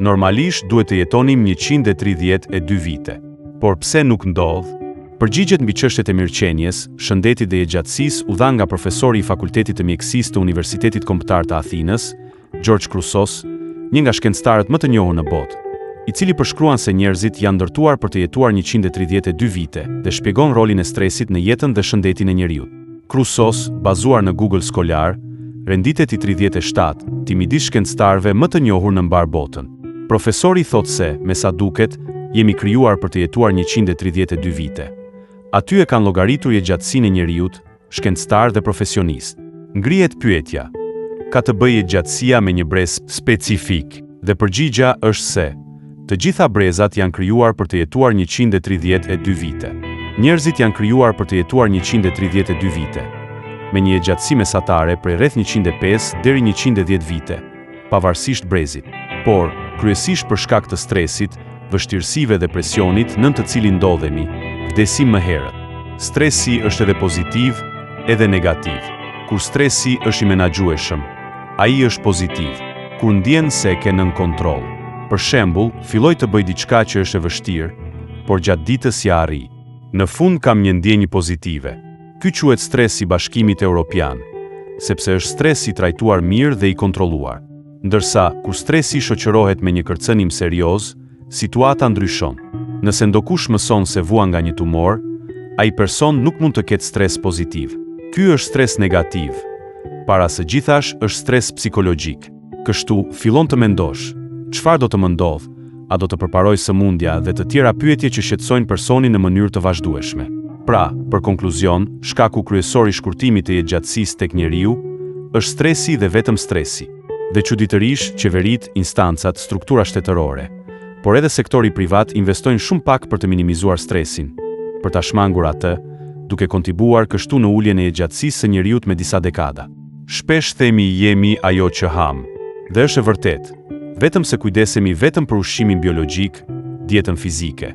Normalisht duhet të jetonim 132 vite. Por pse nuk ndodh? Përgjigjet mbi çështjet e mirëqenies, shëndetit dhe jetëgjatësisë u dhanë nga profesori i Fakultetit të Mjekësisë të Universitetit Kombëtar të Athinës, George Chrousos, një nga shkencëtarët më të njohur në botë, i cili përshkruan se njerëzit janë ndërtuar për të jetuar 132 vite dhe shpjegon rolin e stresit në jetën dhe shëndetin e njeriut. Chrousos, bazuar në Google Scholar, renditet i 37, ti midis shkencëtarëve më të njohur në mbarë botën. Profesori thotë se, me sa duket, jemi krijuar për të jetuar 132 vite. Aty e kanë llogaritur jetëgjatësinë e njeriut, shkencëtar dhe profesionist. Ngrihet pyetja, ka të bëjë jetëgjatësia me një brez specifik? Dhe përgjigja është se, të gjitha brezat janë krijuar për të jetuar 132 vite. Njerëzit janë krijuar për të jetuar 132 vite, me një jetëgjatësi mesatare prej rreth 105 deri 110 vite, pavarësisht brezit. Por, kryesisht për shkak të stresit, vështirësive dhe presionit nën të cilin ndodhemi, vdesim më herët. Stresi është edhe pozitiv, edhe negativ. Kur stresi është i menaxhueshëm, ai është pozitiv. Kur ndjen se e ke nën kontroll. Për shembull, filloj të bëj diçka që është e vështirë, por gjatë ditës ia arrij. Në fund kam një ndjenjë pozitive. Ky quhet stres i Bashkimit Europian, sepse është stres i trajtuar mirë dhe i kontrolluar. Ndërsa, kur stresi shoqërohet me një kërcënim serioz, situata ndryshon. Nëse ndokush mëson se vuan nga një tumor, ai person nuk mund të ketë stres pozitiv. Ky është stres negativ. Para së gjithash është stres psikologjik. Kështu, fillon të mendosh, çfarë do të më ndodhë, a do të përparojë sëmundja dhe të tjera pyetje që shqetësojnë personin në mënyrë të vazhdueshme. Pra, për konkluzion, shkaku kryesor i shkurtimit të jetëgjatësisë tek njeriu është stresi dhe vetëm stresi. Dhe çuditërisht, qeveritë, instancat, struktura shtetërore, por edhe sektori privat investojnë shumë pak për të minimizuar stresin, për ta shmangur atë, duke kontribuar kështu në uljen e jetëgjatësisë së njeriut me disa dekada. Shpesh themi jemi ajo që hamë. Dhe është e vërtetë. Vetëm se kujdesemi vetëm për ushqimin biologjik, dietën fizike,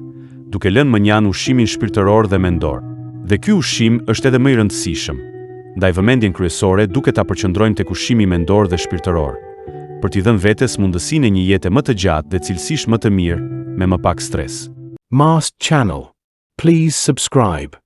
duke lënë mënjanë ushqimin shpirtëror dhe mendor. Dhe ky ushqim është edhe më i rëndësishëm. Ndaj vëmendjen kryesore duket ta përqendrojmë tek ushqimi mendor dhe shpirtëror, për t'i dhënë vetes mundësinë e një jete më të gjatë dhe cilësisht më të mirë, me më pak stres. Mast Channel. Please subscribe.